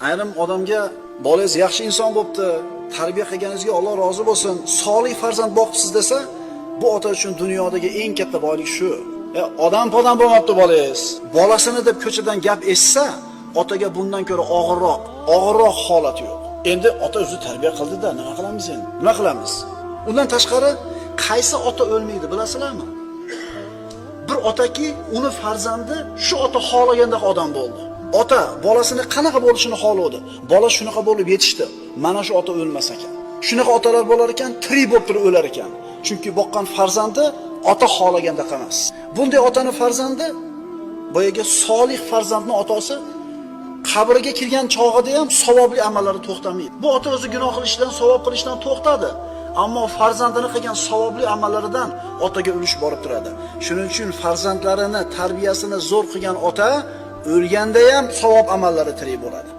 Ayrim odamga bolangiz yaxshi inson bo'pti, tarbiya qilganingizga Alloh rozi bo'lsin, solih farzand boqibsiz desa, bu ota uchun dunyodagi eng katta boylik shu. Odam podam bo'lmabdi bolangiz. Bolasini deb ko'chadan gap eshitsa, otaga bundan ko'ra og'irroq holat yo'q. Endi ota o'zi tarbiya qildi-da, nima qilamiz endi? Nima qilamiz? Undan tashqari qaysi ota o'lmaydi bilasizlarmi? Bir otaki uni farzandi shu ota xohlagandek odam bo'ldi. Ota bolasini qanaqa bo'lishini xohladi. Bola shunaqa bo'lib yetishdi. Mana shu ota o'lmas ekan. Shunaqa otalar bo'lar ekan, tirik bo'lib turib o'lar ekan. Chunki boqqan farzandi ota xohlagandek emas. Bunday otani farzandi boyaga solih farzandni otasi qabriga kirgan chog'ida ham savobli amallari to'xtamaydi. Bu ota o'zi gunoh qilishdan, savob qilishdan to'xtadi. Ammo farzandini qilgan savobli amallaridan otaga ulush borib turadi. Shuning uchun farzandlarini tarbiyasini zo'r qilgan ota o'lganda ham savob amallari tirik bo'ladi.